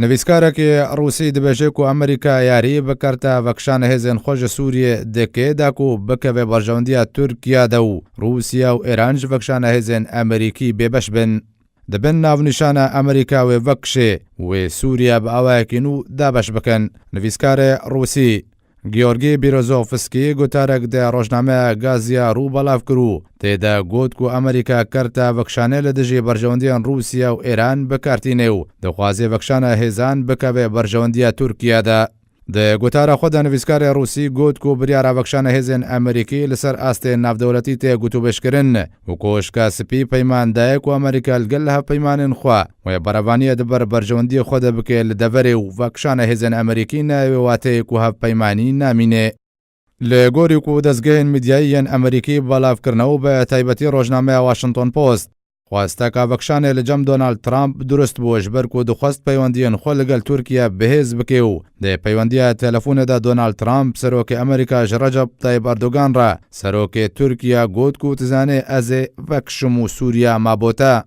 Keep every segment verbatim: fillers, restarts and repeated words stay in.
Nivîskarekî Rûsî dibêje ku Amerîka yarî bi kerta vekişana hêzên xwe ji Sûriyê dike da ku bikeve berjewendiya Tirkiye de û Rûsya û Îran ji vekişana hêzên Amerîkî bêbeş bin. Di bin navnîşana Amerîka wê vekişê, wê Sûriye bi awayekî nû dabeş bikin. Nivîskarê Rûsî Georgi Bîrozovskî gotarek di rojnameya Gazya Rû belav kir û tê de got ku Amerîka kerta vekişanê li dijî berjewendiyên Rûsya û Îran bi kar tîne û dixwaze vekişana hêzan bikeve berjewendiya Tirkiye de. Di gotara xwe de nivîskarê Rûsî got ku biryara vekişana hêzên Amerîkî li ser astê navdewletî tê gotûbêjkirin û Koşka Spî peyman daye ku Amerîka li gel hevpeymanên xwe wê berevaniyê di ber berjewendiyê xwe de bike li deverê û vekişana hêzên Amerîkî nayê wê wateyê ku hevpeymanî namîne. Li gorî ku dezgehên medyayî yên Amerîkî belav kirine û bi taybetî rojnameya Washington Post, xwesteka vekişanê li cem Donald Trump durust bû, ji ber ku dixwest peywendiyên xwe li gel Tirkiye bihêz bike û di peywendiya telefonê de Donald Trump, serokê Amerîka ji Recep Tayyip Erdogan re, serokê Tirkiye got ku tu zanê ez ê vekişim û Sûriye ma bo te.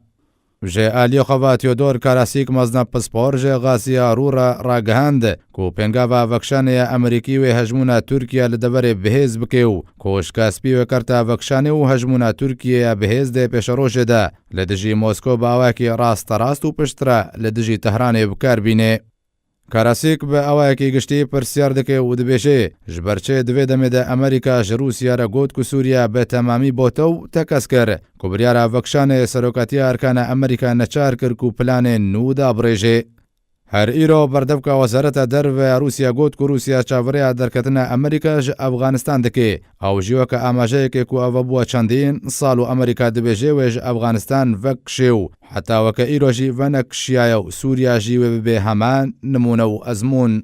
Ji aliyê xwe ve Theodor Karasîk mezne pispor ji Gazya Rû re ragihand ku pêngava vekişanê ya Amerîkî wê hejmûna Tirkiye li deverê bihêz bike û Koşka Spî wê kerta vekişanê û hejmûna Tirkiye ya bihêz dê pêşerojê de li dijî Moskow bi awayekî rasterast û piştre li dijî Tehranê bi kar bîne. Karasîk bi awayekî giştî pirsiyar dike û dibêje, ji ber çi di vê demê de Amerîka ji Rûsya re got ku Sûriye bi temamî bo te û tekez kir, ku biryara vekişanê serokatiya Erkana Amerîka neçar kir ku planên nû dabirêje. Her îro berdevka Wezareta Derve ya Rûsya got ku Rûsya çaverêya derketina Amerîka ji Afganistan dike. Ew jî weke amajeyekê ku ev bûye çendîn sal û Amerîka dibêje wê ji Afganistan vekişê û heta weke îro jî venekişiyaye û Sûriya jî wê bibe heman nimûne û ezmûn.